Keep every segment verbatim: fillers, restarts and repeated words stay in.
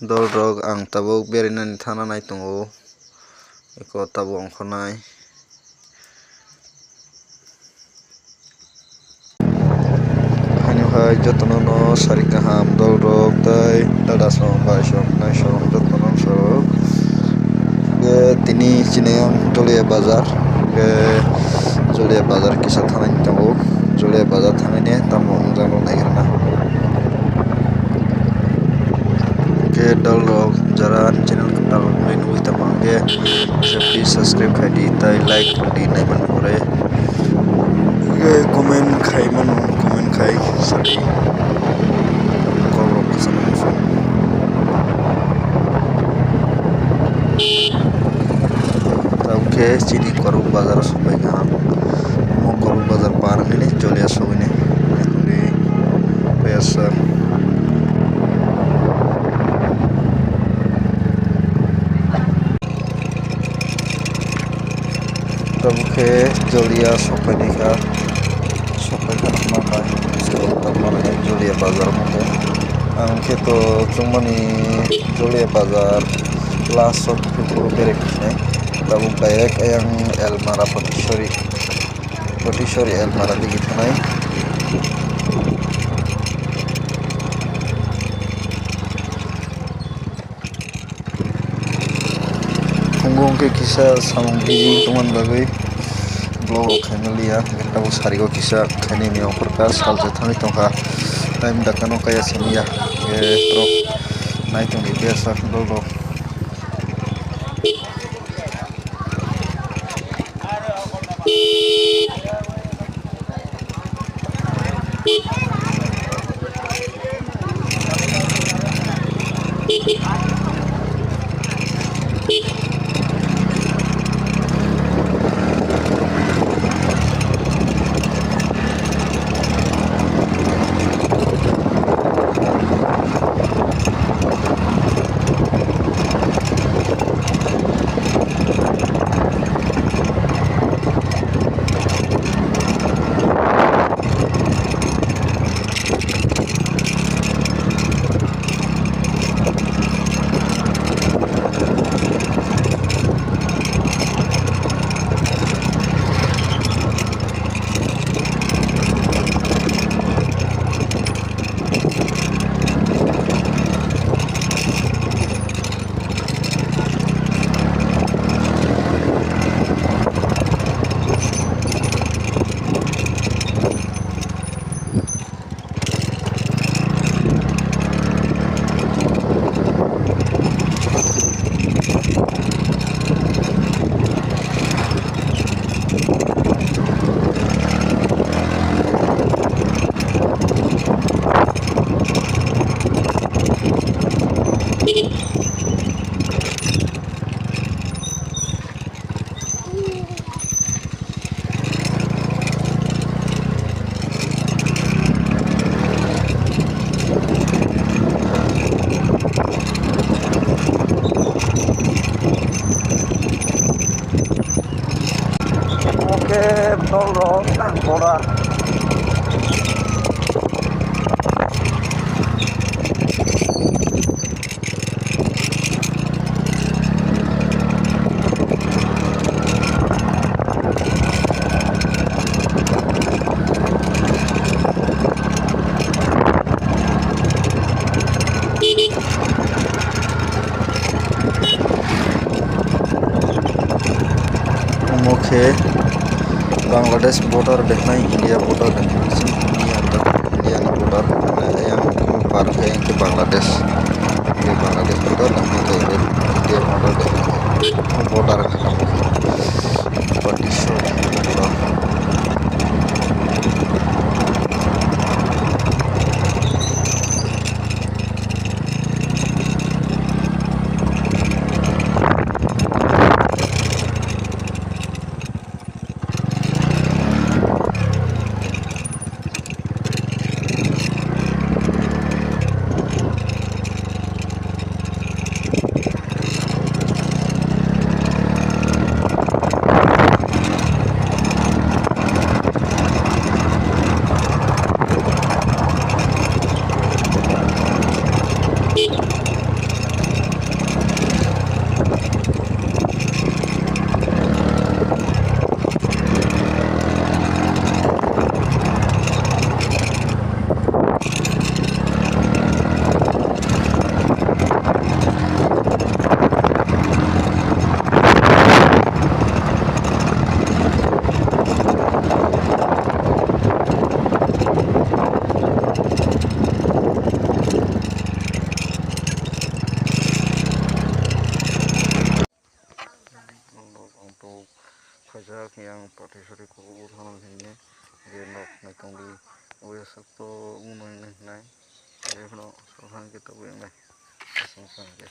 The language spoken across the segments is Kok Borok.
Dol rok, ang tabuk berainani thana nai tongo, eko tabuk ongkhornai. Haino hai jotono no sari kaham dol rok tei dada song bai song nai song jotono no song. Tini chini ang Jolia bazar, Jolia bazar kisa thangwi tongo, Jolia bazar thangwi ne tamo wngjakno naigrana. Hwnkhe dol rok jara ani channel kwtal rok nugwi tongma hwnkhe please subscribe khai di tei like rw di naimani pore. Hwnkhe comment khai mano, comment khai sadi. Kok rok kwchangma phone. Tabuk khe chini Korok bazar o sokphaikha ang. Omo Korok bazar par hwnwi Jolia sogwini. Pesa. Tabuk khe Jolia sokphaikha. Sokphaikha nokma bai. Jolia bazar omo khe. Ang khe to chwngmani Jolia bazar last o berek khainai. Tabuk direct ayang Elmara Patisori. Patisori Elmara digi thanai. Phungo hwnkhe kisa samung bijing tongmani bagwi vlog rok khaina liya, hwnkhe tabuk sarigo kisa khainani offer ka salsa thangwi tongkha. Time dakano kaya simiya, hwnkhe borok nai tongdi kaya sak vlog rok. Oke, tol rok, boda. Omo khe Bangladesh border de hai India border de hai, India ta, India ni border, ayang par khe Bangladesh, Bangladesh border de hai, India border de hai, border khe Patisori border. Ang pati sori kuku ur hano hini je nok nai tong di. Uya sak to ung nai nai nai. Uya hano sok hang kita uya nai. Asam sang ke.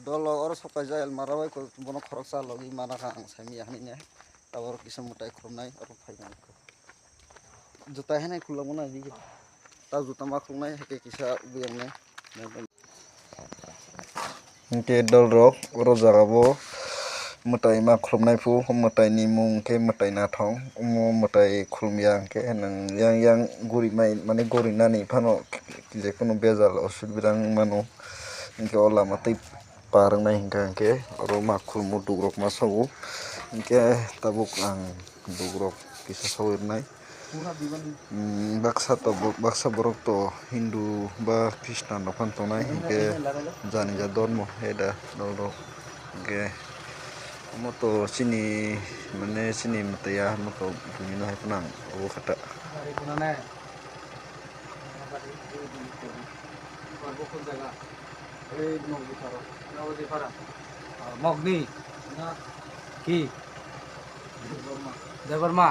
Dolo oro sok paijak, almara bai ko bono khoroksa logi mana kha ang saimanya hinwi ne. Tabok kisa mwtai khulumnai oro phai mani kho. Juta hinwi khulumna nai di. Ta juta ma khulumnai hai khe kisa buyang nai. Hinkhe dol rok oro jaga bo mwtai ma khulumnai phu, mwtai ni mung khe mwtai nathong, omo mwtai khulumya hinkhe nwng yang yang guri mai mani guri nani phano je kunu bejal osubida wng mano. Hinkhe o lama tei par wngnai hinkha hinkhe oro ma khulumwi dugrok ma sago. Hinkhe tabuk ang dugrok kisa sawi rwnai. Hmm, baksa to bo-, baksa borok to Hindu ba Khristan rok phano tongnai hinkhe jani ja dormo hai da norok. Hinkhe omo to chini mane chini mwtaiya omo to buini no hai phano ang obo kha ta. Abo khe jaga. Ei Mogni pharo. Mogni pharo. Ah, Mogni. Na. Ki? Debbarma. Debbarma.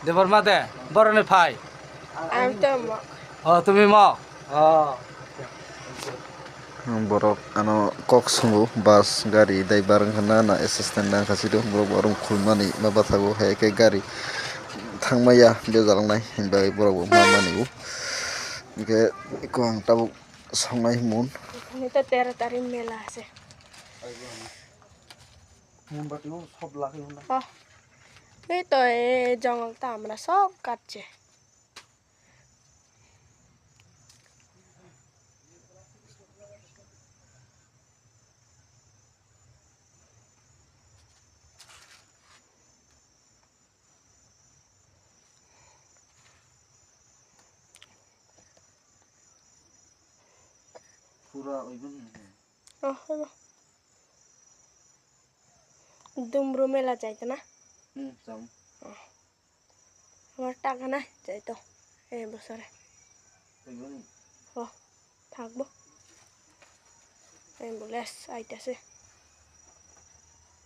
Debbarma de. Boroni phai. Ang to Mog. Oh, tumi Mog. Oh. Borok ano kok sungo bus gari driver wngkha na, na assistant wngkha sido borok bo rung khulmani ma bwthago hai khe gari thangmaya bejal wngnai hinbai borok bo ma mani o. Hinkhe eko ang tabuk songnai mun. এখানে তো তেরো তারিখ মেলা আছে। মোমবাতিও সব লাগাই না। এই তো এই জঙ্গল তো আমরা সব কাটছে। Pura oibani. Oh, hello. Dumru mela jaito na? Hmm, jam. Oh. Amar taka nai jaito. Ei bosore. Oibani. Oh. Thakbo. Ambulance aitase.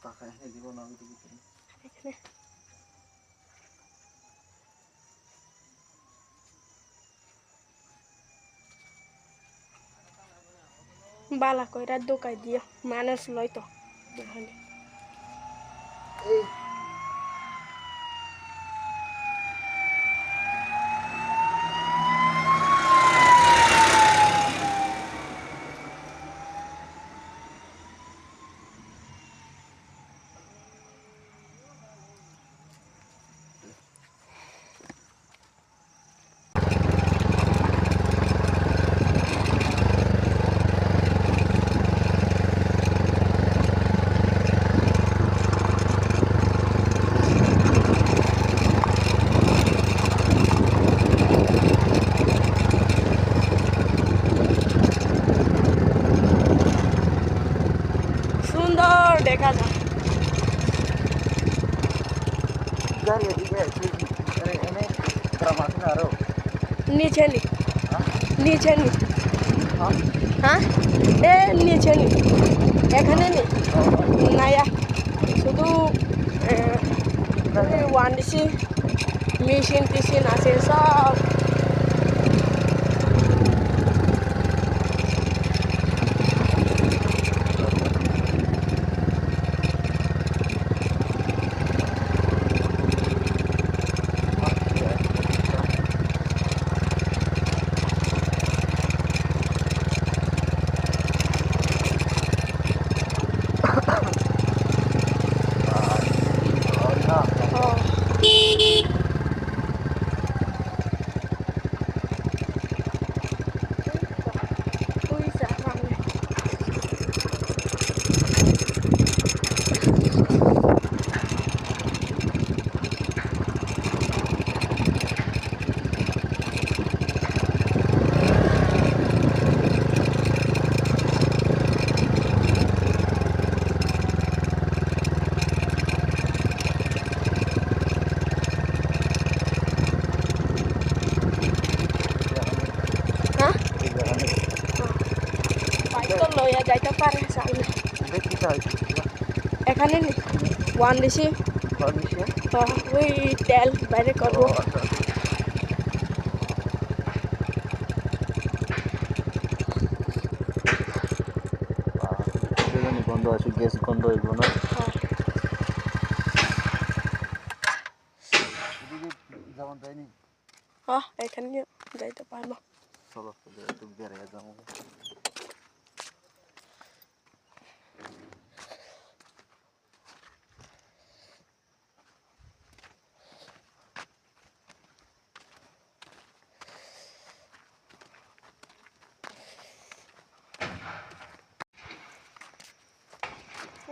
Takai hai dibo na, dibo. Ekhane. Bala koira dukai diyo, manus loi to. Nicheni. Nicheni. Ha? এ নিচে নি। এখানে নি। নাইয়া। শুধু, এ, one DC machine টেশিন আছে সব। হ্যাঁ? বাইক তো লইয়া যাইতে পারে সামনে। এখানে নি? One DC. One DC? তো ওই তেল বাইরে করবো। ও, আচ্ছা, আচ্ছা। বন্ধ আছে, গ্যাস বন্ধ হইব না। হ্যাঁ। এদিকে যেমন যায়নি। হ্যাঁ, এখানে যাইতে পারবো। চলো, একটু বেড়ে যাবো।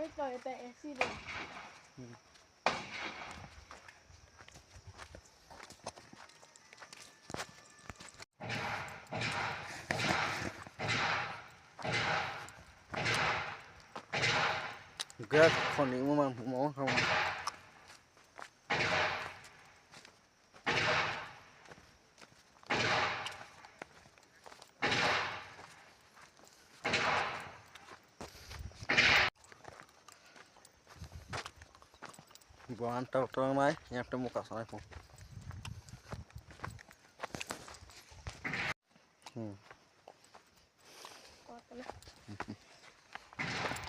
এই তো, এটা AC room. Hmm. Gas khoni mo mang mo khamo. Bo ang tok tok nai, yang temo ka sanai pho. Hmm.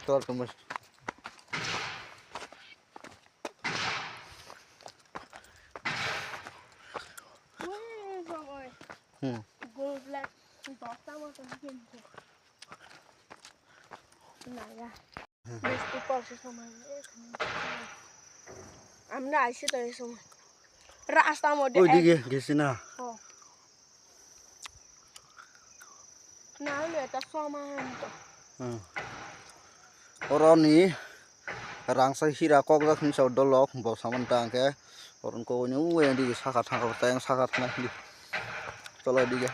Tor temo. Hmm. Gold black, dosta mo to. Na ya. Besti pol se somai. Amna aise to ei somai. Rasta mode. Oidige gesi na. Oh. Na hole eta somai to. Hmm. Oroni rangsa hira kokjak hinsa dolok bo saman ta angke. Oron kogoni uwe di saka thangka tayang saka thangka di. Cholo dige.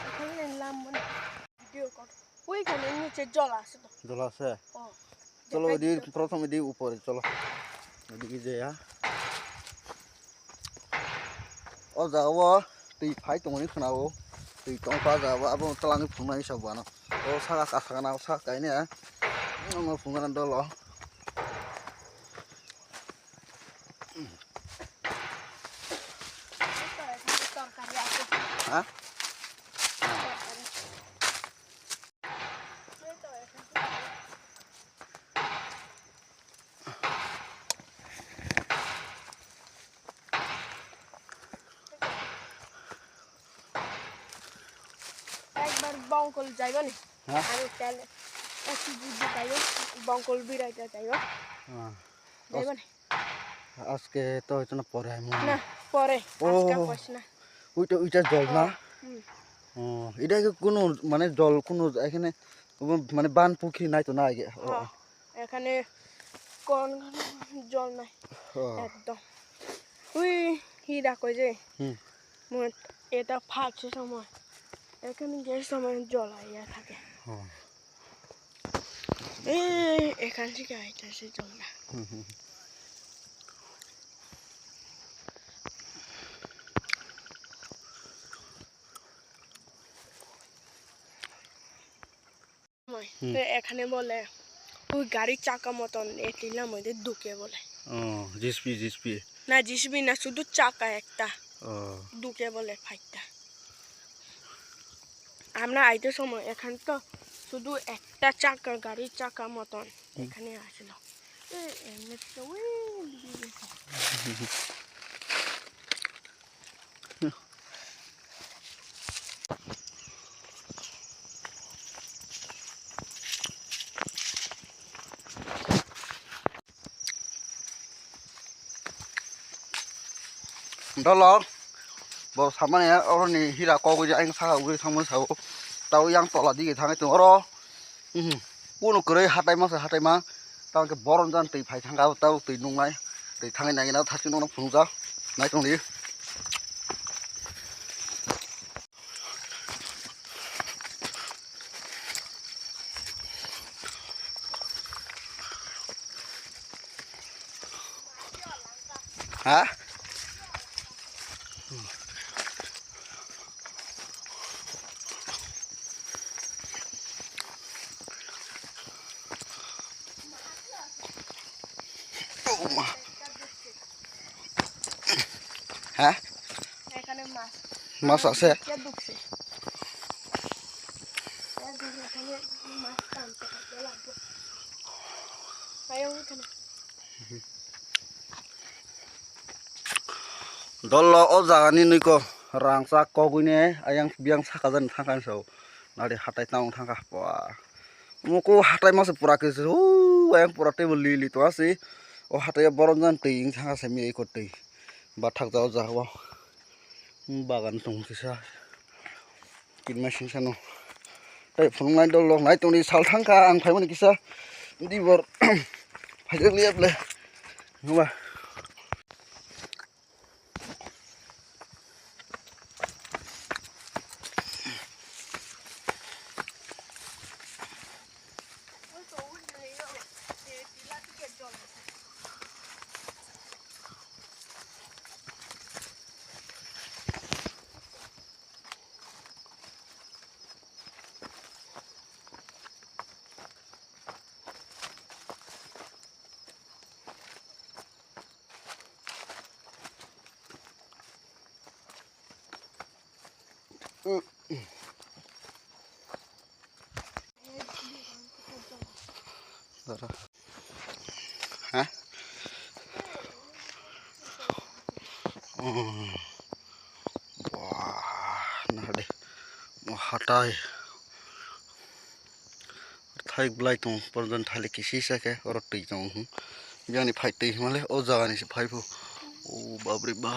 Ekhane lambo na. Video kor. Ui khani niche jol ase to. Jol ase? Oh. Cholo, dekhai edi dito. Prothom edi upore cholo. Edi ki je ya. O jaga o twi phai tongoni khna o. Twi tong pa jaga o abo twlangwi phunuknai sabo ano. O saka kasa gana o saka kaine. Omo phunuknai dolo. Torkari ase. Ha? Torkari. একবার বঙ্কল যাইব নি? হ্যাঁ? আমি তাহলে একটু বুদ্ধি পাইব, বঙ্কল বিরাইতে যাইব। হ্যাঁ। যাইব নি? আজকে তো হয়তো না পরে আমি না, পরে, ও। আজকে কইস না। ওইটা, ওইটা জল না? হুম। ও, এটা কি কোনো মানে জল কোনো এখানে মানে বান পুকুরি নাই তো না আগে? ও। হ্যাঁ, এখানে কোন জল নাই। ও। একদম। ওই কি ডাক ওই যে? হুম। মনে এটা ফাটছে সময়। এখানে যে সময় জল আইয়া থাকে। ও। এই এখান থেকে আইতেছে জলটা। হুম, হুম। Hmm. তো এখানে বলে ওই গাড়ির চাকা মতন এটি নাম ওই যে ঢুকে বলে। ও, জিসিবি, জিসিবি। না, জিসিবি না, শুধু চাকা একটা। ও। ঢুকে বলে ফাইটটা। আমরা আইতে সময় এখানে তো শুধু একটা চাকা, গাড়ির চাকা মতন হুম। এখানে আসলো। এ, এমনি তো ওই দিকে গেছে। Dolo, bo samani oroni hira kogwi ayang saka ugwi thangmani sao. Tao yang tola dige thangwi tongo oro. Mhm. Kuno kwrwi hatai masa hatai ma. Tao khe borom jan twi phai thangka tao twi nungnai. Twi thangwi nai na thasi nungno phunukjak. Nai tongdi. Ha? Oh, ma. হ্যাঁ? এখানে মাছ। মাছ আছে? কে ঢুকছে? এ দেখো, এখানে মাছ টানতে টানতে লাগবে। আয়, ওখানে। Dolo o jagani nui ko rangchak kogwini ayang biyang saka jani thangkha hinwi sao. Nari hatai tang thangkha. Bua. Muku hatai masa pura khe se, huu, ayang pura teibo li li tongma se. O hatai o borom jan twi wng thangkha se mi eko twi. Bathak jao jao. Bagan tong kisa. Kinma singsa no. Tei phunuknai dol lok nai tongni sal thangkha ang phaimani kisa. Dibor. Phaijak liya ble. Nuba. Dara. Ha? Oh. Wah, nah deh. Wah, hatai. Thai belai tong, porjon thali kisi sa khe, oro twi tong. Biyangni phai twi hwnle, o jaga ni se phai phu. O bapre ba.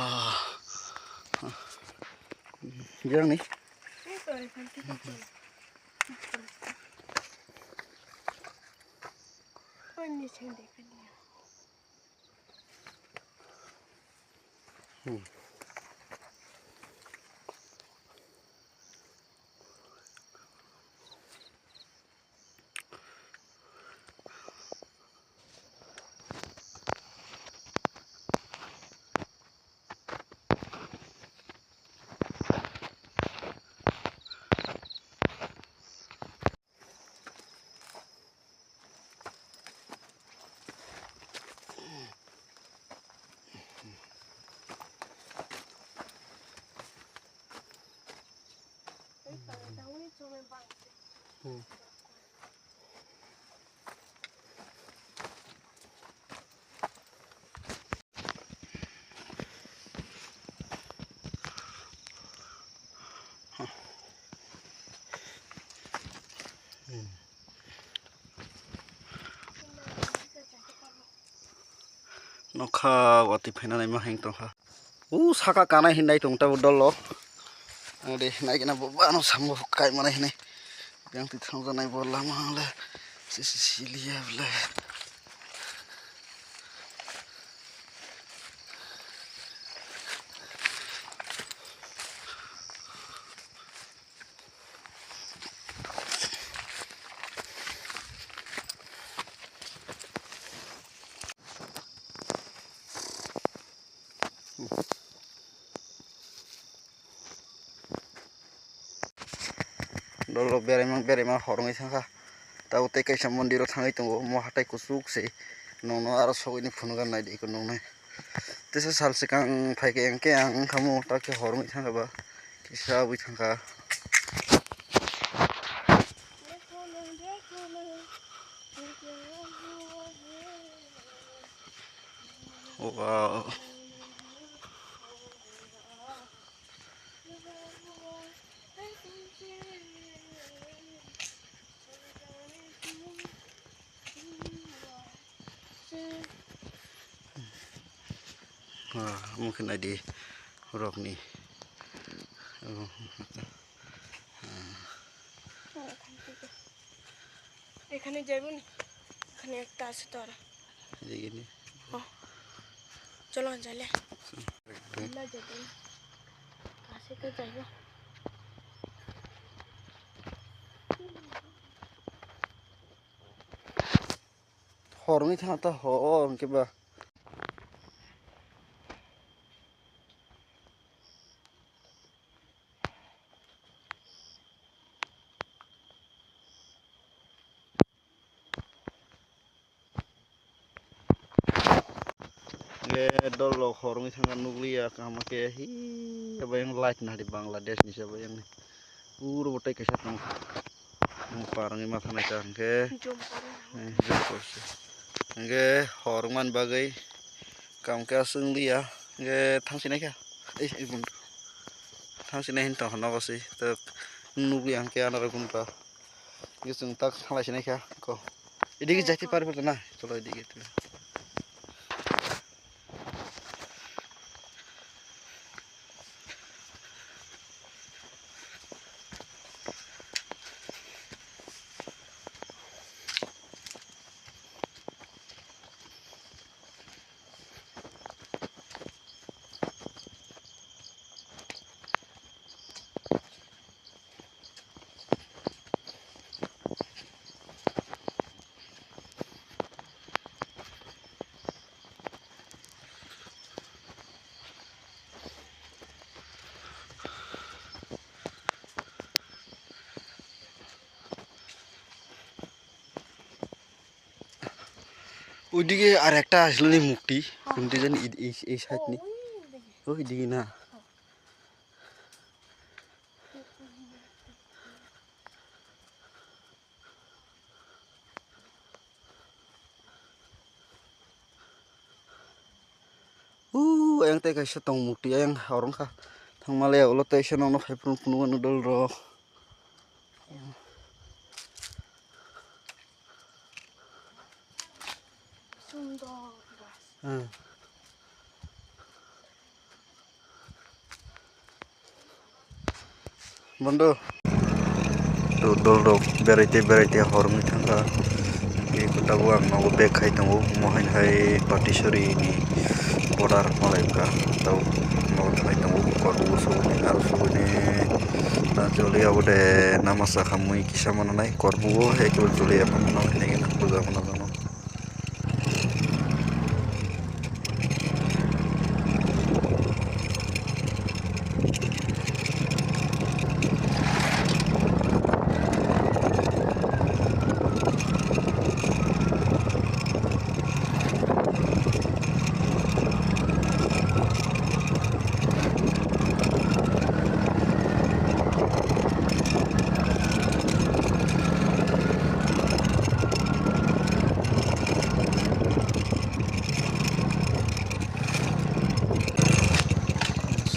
Biyangni. Hmm. Nokha watwi phainani ma heng tongkha. U saka kanai hinwi tong tabuk dolo. Ang de naikhe na bo bano samung kai manai hinwi. Yang twi thangjaknai bo lama le. Sisi siliya bole. Dolo beraima beraima horongwi thangkha. Tabuk tei kaisa mondir o thangwi tongo, omo hatai kuchuk se. Nwng no aro sogwi ni phunukha naidi eko nwng nai. Teisa sal swkang phaikhe hwnkhe ang wngkha mo, ta khe hor wngwi thangkha ba, kisa wngwi thangkha. Wow. Ah, mungkin adi rokni. এখানে যাইব নি? এখানে একটা আছে তো আর। এদিকে নি। ও। চলো, যাইলে। চলো। আমরা যাইব। কাছে তো যাইব। Hor wngwi thangkha ta hor hwnkhe ba. Nge dol rok hor wngwi thangkha nukliya kaham khe hi abo yang light nari Bangladesh ni se abo yang ni puro bo tei kaisa tong. Ang parangwi ma thanai ta hwnkhe, eh, jump korse. Hwnkhe hor wngmani bagwi kam khe aswk wngliya. Hwnkhe thangsinai kha. Ei, ei, bun. Thangsinai hin tong nogo se. Tak nugwi ang khe anarok gunpa. Hwnkhe chwng tak thanglaisinai kha. Ko. Idigi jaiti parbo na. Cholo idigi. Oidige ar ekta asilni mukti, kunti jani id-, ei, ei side ni. Oidige na. Uh, ayang tei kaisa tong mukti ayang horong kha. Thangmale ulo tei se nokno phai phuru phunukmano dol rok. Hmm. Bondo. To dol rok beraite beraite hor wngwi thangkha. Tei tabuk ang nogo bag khai tongo, omo haino hai Patisari ni border malai wngkha. Tabuk nogo thangwi tongo, korbugo sogwi aro sogwi na joli abo de nama sakha mui kisa mananai, korbugo hai khe joli abo mano hinwi buja mano.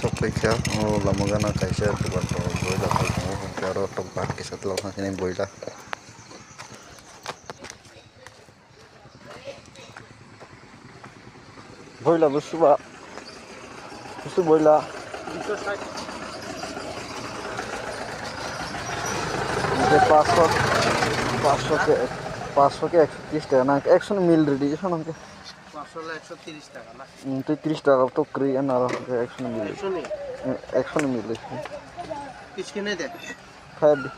Sok paikha o lama gana kaisa dogan tongo, boila khai tongo, hwnkhe aro tok bahan kisa twlangkha khe boila. Boila busuba, busu boila. Je paanch sho, paanch sho ke, paanch sho ke eksho tris taka na, eksho ni mil ridi, eksho nang ke. Paanch sho le eksho tris taka na. Hmm, tei tris taka to kri en aro ke eksho ni mil. Eksho ni? Hmm, eksho ni mil. Kiske ne de. Khai di.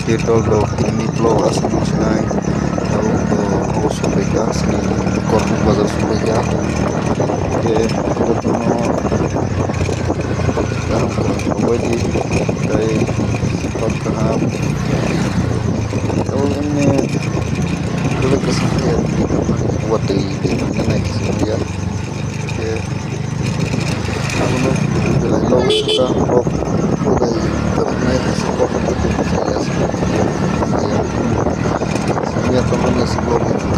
Tol rok tini vlog aswk no sinai. Tabuk bo nogo sokphaikha, chini Kormuk bazar sokphaikha. Khe jotono kaham kwrwng rwbaidi, tei kok kaham. Tabuk wngni belai kwcham khe watwi tei nai khe. Khe abono belai logo saka kok, kok bai tongkha nai khe kok bai tongkha ya. Ya. Sangya tongmani aswk logo.